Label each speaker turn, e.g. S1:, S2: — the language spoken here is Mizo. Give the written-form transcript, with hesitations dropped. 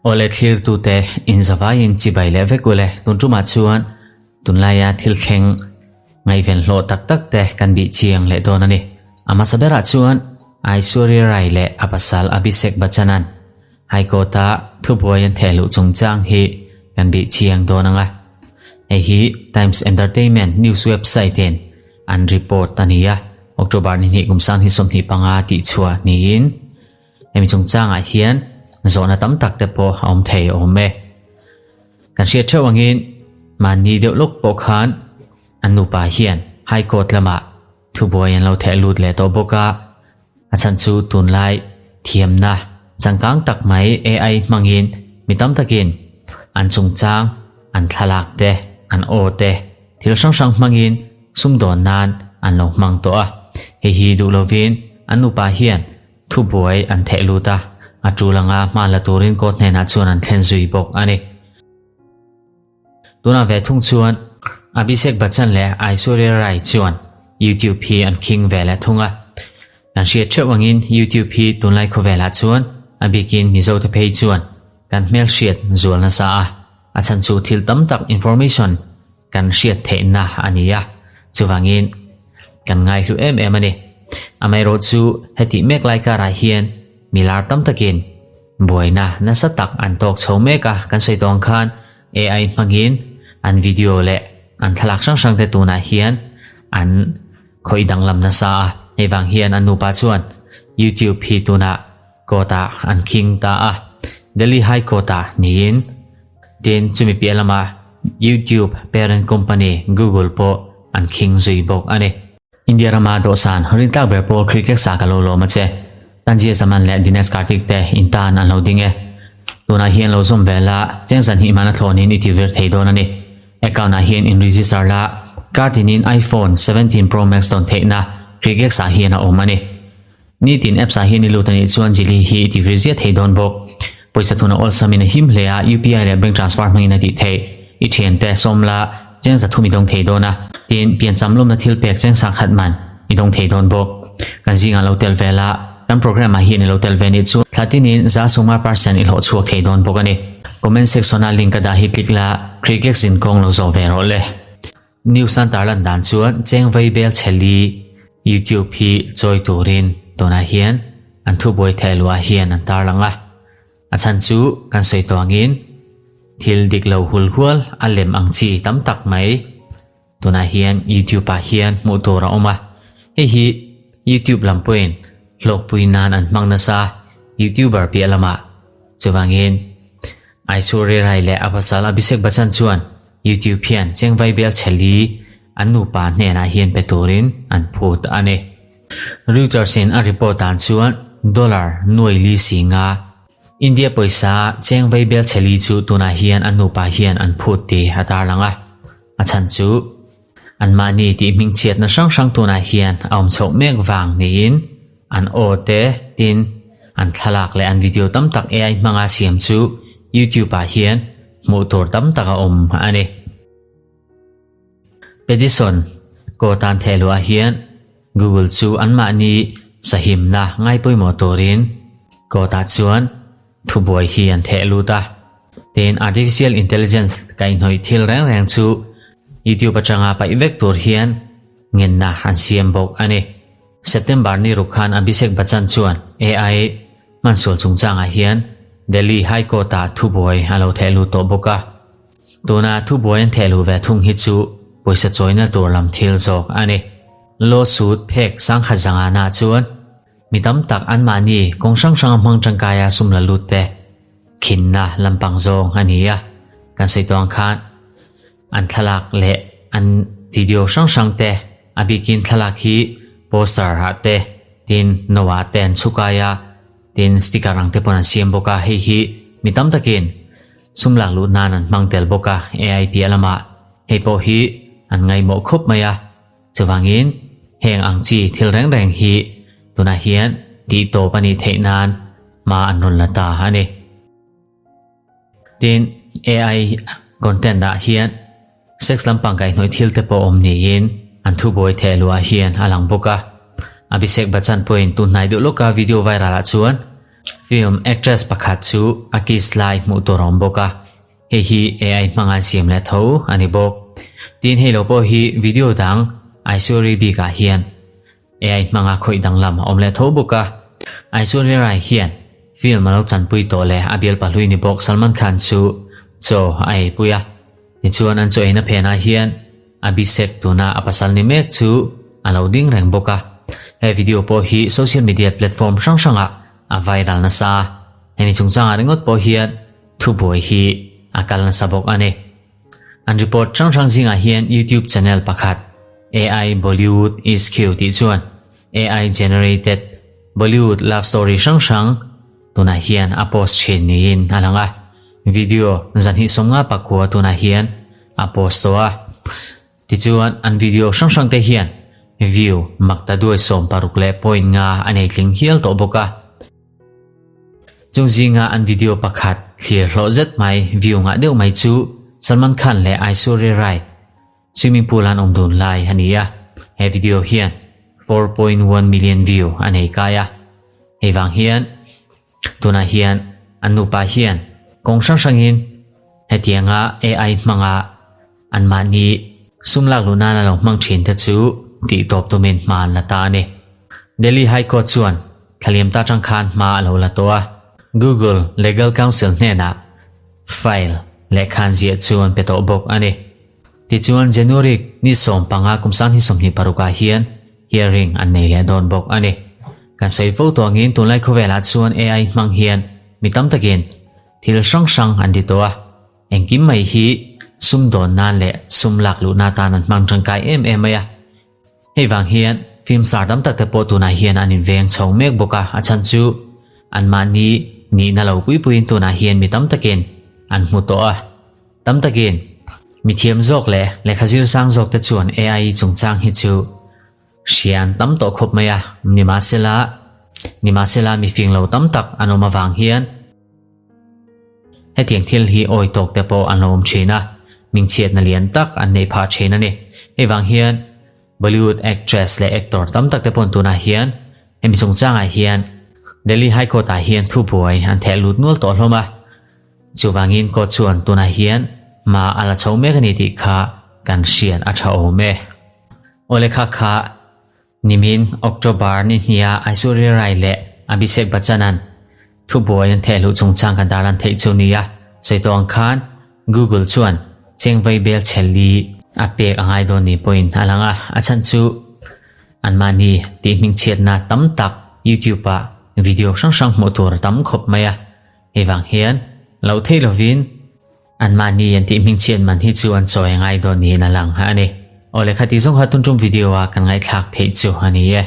S1: Awle thlirtute inzavaiin chibai leh vek ule tun tumah chuan tunlaia thil thleng ngaihven hlawh tak tak te kan bih chiang leh dawn a ni. A hmasa berah chuan Aishwarya Rai leh a pasal Abhishek Bachchan-a'n High Court-a thubuai an theh luh chungchang hi kan bih chiang dawn ang a. Hei hi Times Entertainment news website-in an report a ni a, October ni hnih kum sang hi 25 tihchhuah niin hemi chungchangah hian zawhna tam tak te pawh a awm thei awm e. Kan hriat theuh angin mahni deuh lawk pawh khan an nupa hian High Court lamah thubuai an lo theh lut leh tawh bawk a, A chhan chu tunlai thiamna changkang tak mai AI hmangin mi tam takin an chungchang, an thlalak te, an aw te, thil hrang hrang hmangin sumdawn nan an lo hmang tawh a. Hei hi duh lovin an nupa hian thubuai an theh lut a, a tul anga hma la turin court hnenah chuan an thlen zui bawk a ni. Tunah ve thung chuan Abhishek Bachchan leh Aishwarya Rai chuan YouTube hi an khing ve leh thung a. Kan hriat theuh angin YouTube hi tunlai khawvelah chuan a bikin Mizote phei chuan kan hmelhriat zual nasa a, a chhan chu thil tam tak information kan hriat theihna a ni a, chuvangin kan ngaihlu em em a ni. Amaherawhchu hetih mek lai karah hian milar tam takin Buaina nasa tak an tawk chho mek a, kan sawi tawng khan AI hmangin an video leh an thlalak hrang hrang te tunah hian an khawih danglam nasa a, hei vang hian an nupa chuan YouTube hi tunah court ah an khing ta a, Delhi High Court ah niin tin chumi piah lamah YouTube parent company Google pawh an khing zui bawk a ni. India rama dawhsan rintlak ber pawl cricket sa ka lo lawm a che. Tanzia Zaman leh Dinesh Karthik te in tan an lo ding e. Tunah hian lo zawm ve la, cheng zan hnih hmana thlawnin i ti vir thei dawn a ni. Account ah hian in register la, kar tinin iPhone 17 Pro Max dawn theihna cricket sa hian a awm a ni. Nitin apps ah hian i lut a nih chuan Jili hi i ti vir ziah thei dawn bawk. Pawisa thuna awlsamin a him hle a, UPI leh bank transfer hmangin a tih theih. I thiante sawm la, cheng za thum i dawng thei dawn a, tin piancham lawmna thil pek cheng sang khat man i dawng thei dawn bawk. Kan zingah lo tel ve la, kan program ah hian i lo tel ve nih chu thla tinin za sawmar percent i hlawh chhuak thei dawn bawk a ni. Comment section a link ka dah hi click la, Cricket zinkawng lo zawh ve rawh le. News an tarlan dan chuan cheng vei bel chheli YouTube hi chawi turin tunah hian an thubuai theh luah hian an tarlang a. A chhan chu kan sawi tawh angin thil dik lo hul hual a lem ang chi tam tak mai tunah hian YouTube ah hian hmuh tur a awm a. Hei hi YouTube lam pawhin hlawkpui nan an hmang nasa YouTuber piah lamah chuvangin Aishwarya Rai leh a pasal Abhishek Bachchan chuan YouTube hian chengvai bel chheli an nupa hnenah hian pe turin an phut a ni. Reuters in a report dan chuan dollar nuai li si nga India pawisa chengvai bel chheli chu tunah hian an nupa hian an phut tih a tarlang a. A chhan chu anmahni tih hmingchhiatna hrang hrang tunah hian a awm chhoh mek vang niin an aw te tin an thlalak leh an video tam tak AI hmanga siam chu YouTube ah hian hmuh tur tam tak a awm a ni. Petition Court-a an theh luah hian Google chu anmahni sahimna ngai pawimawh turin Court-ah chuan thubuai hi an theh lut a. Tin, Artificial Intelligence kaihhnawih thil reng reng chu YouTube atanga paih vek tur hian ngenna an siam bawk a ni. September ni ruk khan Abhishek Bachchan chuan AI hmansual chungchangah hian Delhi High Court-ah thubuai a lo theh lut tawh bawk a. Tuna thubuai an theh luh ve thung hi chu pawisa chawina tur lam thil zawk a ni. Lawsuit phek sangkhat zangahna chuan mi tam tak anmahni kawng hrang hranga hmang tangkaia sum la lut te khinna lampang zawng a ni a. Kan sawi tawh ang khan an thlalak leh an video hrang hrang te a bikin thlalak hi poster ah te tin no ah te an chhukai a tin sticker ang te pawn an siam bawk a hei hi mi tam takin sum lak luh nan an hmang tel bawk a AI piah lamah hei pawh hi an ngaihmawh khawp mai a chuvangin heng ang chi thil reng reng hi tunah hian tih tawp a nih theih nan hma an rawn la ta a ni. Tin, AI content ah hian sex lampang kaihhnawih thil te pawh awm niin an thubuai theh luah hian a lang bawk a. Abhishek Bachchan pawhin tun hnai deuh lawka video viral ah chuan Film actress pakhat chu a kiss lai hmuh tur a awm bawk a, hei hi AI hmanga an siam leh tho a ni bawk. Tin hei lo pawh hi video dang Aishwarya bikah hian AI hmanga khawih danglam a awm leh tho bawk a. Aishwarya Rai hian film a lo chanpui tawh leh a bialpa hlui ni bawk Salman Khan chu chaw a eipui a. Tichuan an chaw eina phenah hian Abhishek tuna a pasal ni mek chu a lo ding reng bawk a. He video pawh hi social media platform hrang hrangah a viral nasa a. Hemi chungchangah ringawt pawh hian thubuai hi a kal nasa bawk a ni. An report hrang hrang zingah hian YouTube channel pakhat AI Bollywood is Q tih chuan AI generated Bollywood love story hrang hrang tunah hian a post thin niin a lang a. Video zanhnih 59 tunah hian a post tawh a. Tichuan an video hrang hrang te hian view mak ta duai 16 leh point nga a nei tling hial tawh bawk a. Chung zinga an video pakhat thlir hlawh zet mai view ngah deuh mai chu Salman Khan leh Aishwarya Rai swimming pool an awm dun lai a ni a, he video hian 4.1 million view a nei kai a. Hei vang hian tunah hian an nupa hian kawng hrang hrangin hetianga AI hmanga anmahni sum lak luh nana lo hmang thin te chu tih tawp tumin hma an la ta a ni. Delhi High Court chuan thlaliam ta tang khan hma a lo la tawh a, Google Legal Counsel hnenah file lehkhan ziah chu an pe tawh bawk a ni. Tichuan January ni 15 kum 2026 ah hian hearing an nei leh dawn bawk a ni. Kan sawi fo tawh angin tunlai khawvelah chuan AI hmang hian mi tam takin thil hrang hrang an ti tawh a, engkim mai hi sum dawn nan leh sum lak luhna atan an hmang tangkai em em mai a. Hei vang hian film star tam tak te pawh tunah hian an inveng chho mek bawk a, a chhan chu anmahni nihna lo pui puiin tunah hian mi tam takin an hmu tawh a. Tam takin mithiam zawk leh lehkha zir sang zawk te chuan AI chungchang hi chu hria an tam tawh khawp mai a, nimahsela nimahsela mifing lo tam tak an awm avang hian hetiang thil hi awi tawk te pawh an lo awm thin a, mingchhiatna lian tak an neih phah thin a ni. Hei vang hian Bollywood actress leh actor tam tak te paw'n tunah hian hemi chungchangah hian Delhi High Court ah hian thubuai an theh lut nual tawh hlawm a. Chuvangin court chuan tunah hian hma a la chho mek a ni tih kha kan hriat a tha awm e. Awle kha kha nimin October ni hnia Aishwarya Rai leh Abhishek Bachchan-a'n thubuai an thehluh chungchang kan tarlan theih chu nia sawi tawh ang khan Google chuan chengvei bel chhe li a pek a ngai dawn ni pawhin a lang a, a chhan chu anmahni tih hmingchhiatna tam tak YouTube-ah video hrang hrang hmuh tur a tam khawp mai a. Hei vang hian loh theih lovin anmahni an tih hmingchhiat man hi chu an chawi a ngai dawn niin a lang a ni. Aw lehkha tih zawng kha tun tum video a kan ngaihthlak theih chu a ni e.